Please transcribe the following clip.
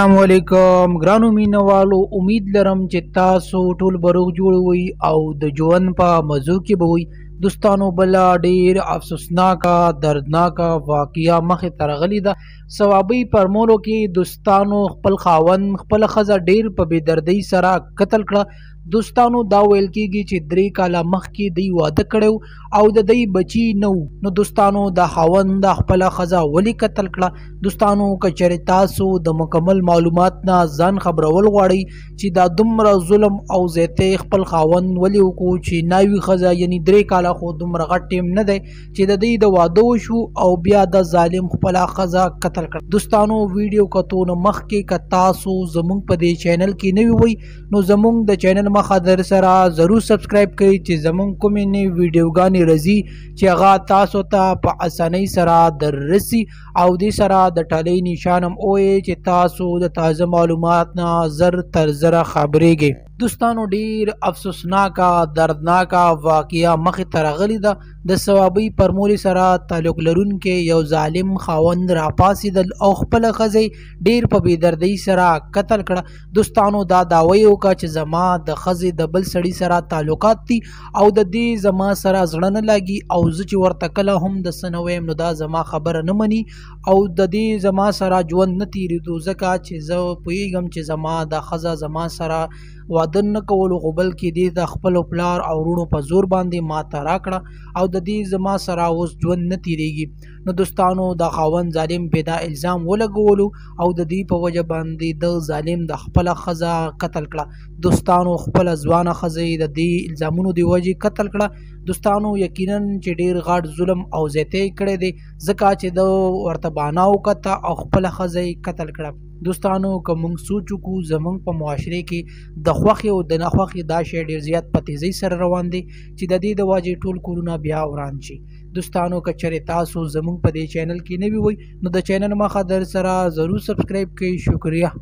السلام علیکم ګرانو مینوالو، امید لرم چې تاسو ټول به روغ جوړ وئ او د ژوند په مزو کې به وئ. دوستانو، بله ډېر افسوسناکه دردناکه واقعه مخې ته راغلې ده. صوابۍ پرمولو کې دوستانو خپل خاوند خپله ښځه ډېر په بېدردۍ سره قتل کړه. دوستانو، دا ویل کېږي چې 3 کاله مخکې دوی واده کړی او د دوی بچي نه وو. نو دوستانو، دا خاوند دا خپله ښځه ولې قتل کړه؟ دوستانو، که چېرې تاسو د مکمل معلومات نه ځان خبرول غواړئ چې دا دومره ظلم او زیاتی خپل خاوند ولې وکړو چې ناوي ښځه، یعنی 3 کاله خو دومره غټ ټایم نه دی چې د دوی د واده وشو او بیا د ظالم خپله ښځه قتل کړه. دوستانو، ویډیو کتو نه مخکې که تاسو زمونږ په دې چینل کې نوي وئ نو زمونږ د چینل مخه در سره ضرور سبسکرایب کړئ چې زمونږ کومې نوې ویډیوګانې راځي چې هغه تاسو ته په اسانۍ سره در رسي، او دې سره د ټالۍ نشان هم ووایئ چې تاسو د تازه معلومات نه زر تر زره خبرېږئ. دوستانو، ډېر افسوسناکه دردناکه واقعه مخې ته راغلې ده. د صوابۍ پرمولې سره تعلق لرونکی یو ظالم خاوند راپاڅېدل او خپله ښځه یې ډېر په بېدردۍ سره قتل کړه. دوستانو، دا دعوه یې وکړه چې زما د ښځې د بل سړي سره تعلقات دي او د دې زما سره زړه نه لاګي او زه چې ورته کله هم د څه نه وایم نو دا زما خبره نه مني او د دې زما سره ژوند نه تېرېدو، ځکه چې زه پوهېږم چې زما د ښځه زما سره واده نه کولو، خو بلکې دې د خپلو پلار او وروڼو په زور باندې ما ته راکړه او د دې زما سره اوس ژوند نه تېرېږي. نو دوستانو، د خاوند ظالم پې دا الزام ولګولو او د دې په وجه باندې د ظالم د خپله ښځه قتل کړه. دوستانو، خپله ځوانه ښځه یې د دې الزامونو د وجې قتل کړه. دوستانو، یقینا چې ډېر غټ ظلم او زیاتی یې کړی دی، ځکه چې ده ورته بهانه وکته او خپله ښځه یې قتل کړه. دوستانو، که موږ سوچ وکړو زموږ په معاشرې کې د خوښې او د ناخوښې دا شی ډېر زیات په تیزۍ سره روان دی چې د دې د وجې ټول کورونه بیا وران شي. دوستانو، که چېرې تاسو زموږ په دې چینل کې نوي وئ نو د چینل مخه در سره ضرور سبسکرایب کړئ. شکریه.